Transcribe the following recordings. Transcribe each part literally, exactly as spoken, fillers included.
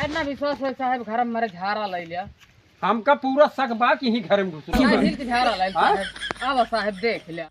इतना विश्वास है साहेब, घर में हमारे झारा लइ लिया। हमका पूरा शक बा कि ही घर में घुस ना, रहा। हिल के झारा लइ हाँ? साहेब। आवा साहेब, देख लिया।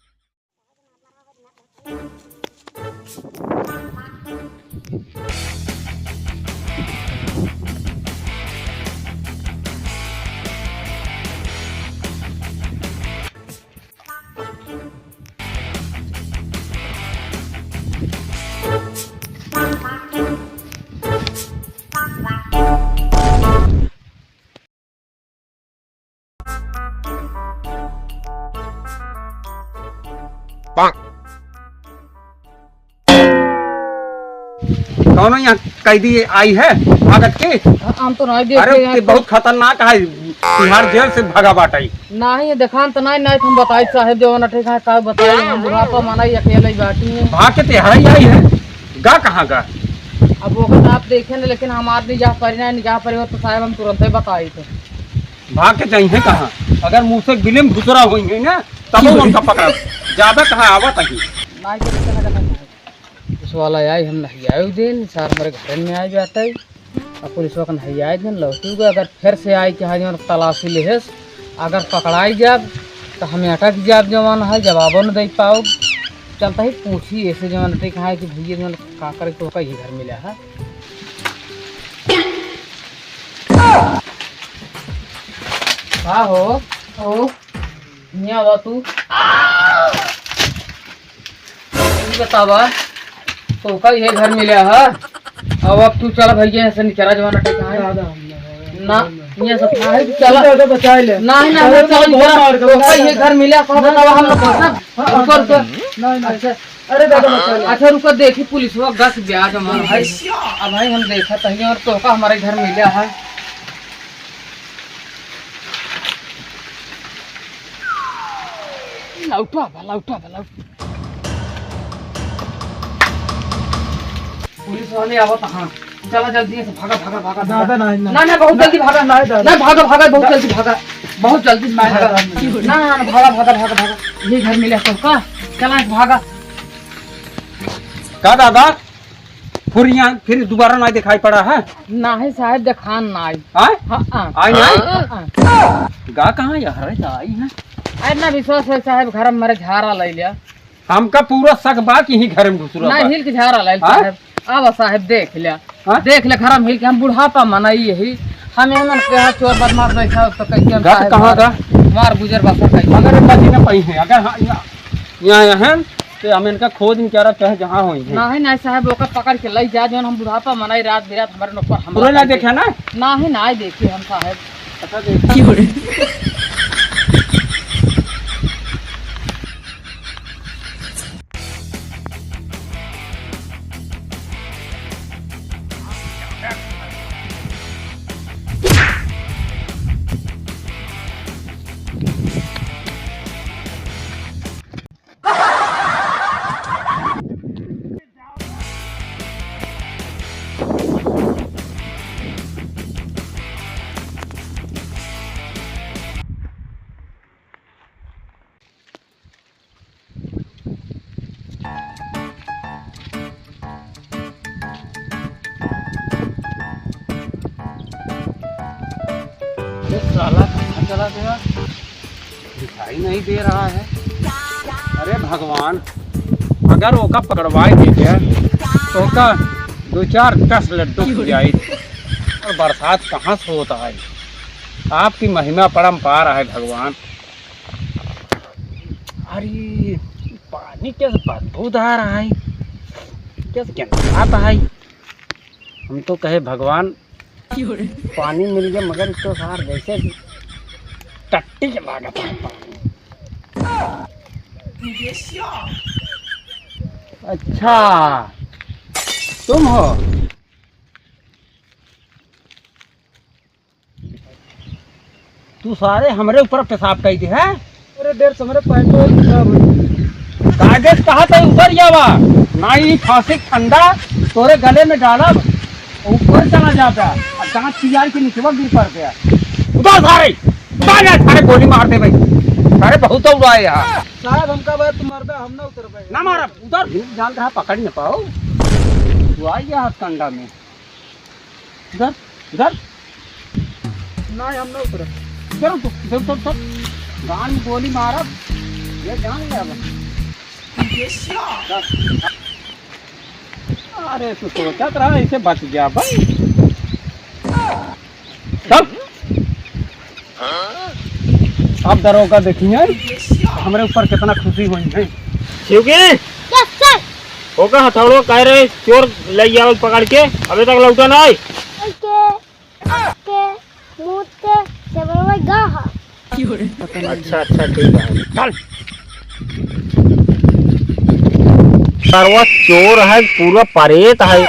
कौनो यहाँ कैदी आई है भागत के? हम तो नहीं देखे अरे, हैं। बहुत खतरनाक है, तिहाड़ जेल से भागा बाटइ। नहीं, देखान तो नहीं, नहीं तो हम बताई साहेब, देवन अठे कहाँ का बताई, हम बुढ़ापा मनई अकेले ही बाटी हैं। भाग के तिहाड़ आई है, गा कहाँ गा? अब वो तो आप देखे न, लेकिन हमार निगाह पर ना, निगाह पर हो तो साहेब हम तुरंत ही बताई थे। भाग के जाई है कहाँ? अगर मुँह से बिलिम घुसरा होई है ना, तब उनका पकड़ा। ज्यादा कहाँ आवत है? नहीं, पुलिस वाला आई, हम नहीं आए दिन, सार हमारे घर में आए जाते। अब पुलिस वाला नहीं आए दिन, लौटू गए। अगर फिर से आए कि हाँ, जौन तलाशी लेहेस, अगर पकड़ाई जाब, तो हमें अटक जाब, जवान है, जवाबो न दे पाओ। चलता ही पूछी ऐसे जवान, ते कहा है कि भैया, जौन का करे, तो का ये घर मिला है? का हो? हो? हियाँ आवा तू। ई बतावा, तोका ये घर मिला है? अब, अब तू चला भैया, यहाँ से निकला, जवान अटक है। दादा, हम ना, ना, यहाँ से नहीं, तू चला। दादा, बचा ले। नहीं, नहीं, दादा, चला, बहुत मार के तोका बचा ये ले। घर मिला, कौन ना, बतावा, हम ना, लोग ना। फंसब? हाँ, रुको, हाँ, रुको। नहीं, नहीं। अच्छा। अरे दादा, बचा ले। अच्छा, रुको, देखी पुलिस वो गस ब्याज हमारा भाई। अब भाई हम देखा तही और तोका हमारे घर मिला है। लौटा बा, लौटा बा, लौटा। पुलिस वाले आवत, हाँ। चला जल्दी से, भागा, भागा, भागा, भागा। दादा, नहीं, नहीं। ना, ना, बहुत जल्दी भागा। नहीं, दादा। ना, भागा, भागा, बहुत जल्दी भागा। बहुत जल्दी भागा। दादा, नहीं। ना, ना, ना, भागा, भागा, भागा, भागा। ये घर मिला तो का? चला, भागा। का दादा? फुरिया फिर दोबारा ना दिखाई पड़ा है? नाही साहेब, देखान नाही। हाँ? हाँ, हाँ। आई नाही? हाँ, हाँ। गा कहाँ यार है? आई है? अरे ना विश्वास है साहेब, घर में हमारे झारा लइ लिया। हमका पूरा शक बा कि ही घर में घुसरा ना बा। हिल के झारा लइ हाँ? साहेब। आवा साहेब, देख लिया। हाँ? देख ले, घर में हिल के, हम बुढ़ापा मनई यही। हम एमन के यहाँ चोर बदमाश बैठा हो, तो कैसे हम गत साहेब कहाँ मार, का? मार गुजर बसर कैसे? अगर बची ना पाई है, अगर हाँ, यहाँ, यहाँ, यहाँ है, तो हम इनका खोज निकारा चाहे जहाँ होई है। नाही, नाही साहेब, ओका पकड़ के लई जा, जौन हम बुढ़ापा मनई रात बिरात हमारे ऊपर हमला पूरा ना कर दे। देखे ना? नाही, नाही देखे हम साहेब। अच्छा, देख। अरे साला कहाँ चला गया? दिखाई नहीं दे रहा है। अरे भगवान, अगर ओका पकड़वाए देते तो ओका दो चार दस लड्डू खियाई। और बरसात कहाँ से होता है? आपकी महिमा परम्पार है भगवान। अरे, पानी कैसे बदबूदार है, कैसे गंधात है। हम तो कहे भगवान पानी मिल गया, मगर इसको सार जैसे टट्टी के लागत है पानी। अच्छा, तुम हो? तू सारे हमरे ऊपर पेशाब कइ दे, हैं? अरे, डेढ़ सौ मेरे पैंटो ही खराब हो गई। कागज कहा था, उतर जावा। ना ही फांसी ठंडा तोरे गले में डालब, ऊपर चला जाता। और दांत चियार के निचवा गिर पड़ गया। उतर सारे, उतर जा सारे, गोली मार दे भाई। सारे बहुत उड़ाए यहाँ। साहब, हमका बात तू मरदा, हम ना उतर पाए। ना मारब, उतर। जान रहा, पकड़ न पाओ। तू आ गया हाथ कंडा में। इधर। इधर। नहीं, हम नहीं उतरे। इधर उतर, इधर उतर, उतर। गान में गोली मारब, ये जान ले अब। अरे, तू सोचत रहा, ऐसे बच गया भाई। चल। अब दरोगा देखिए, हमरे ऊपर कितना खुशी होई है। शिव की? यस सर। ओका हथौड़ो कह रहे, चोर लइ आवल पकड़ के, अबे तक लौटा ना है। ओके, ओके, मुँह ते सेबरवा गा हा। अच्छा, अच्छा, ठीक है। चल। सरवा चोर है, पूरा परेत है।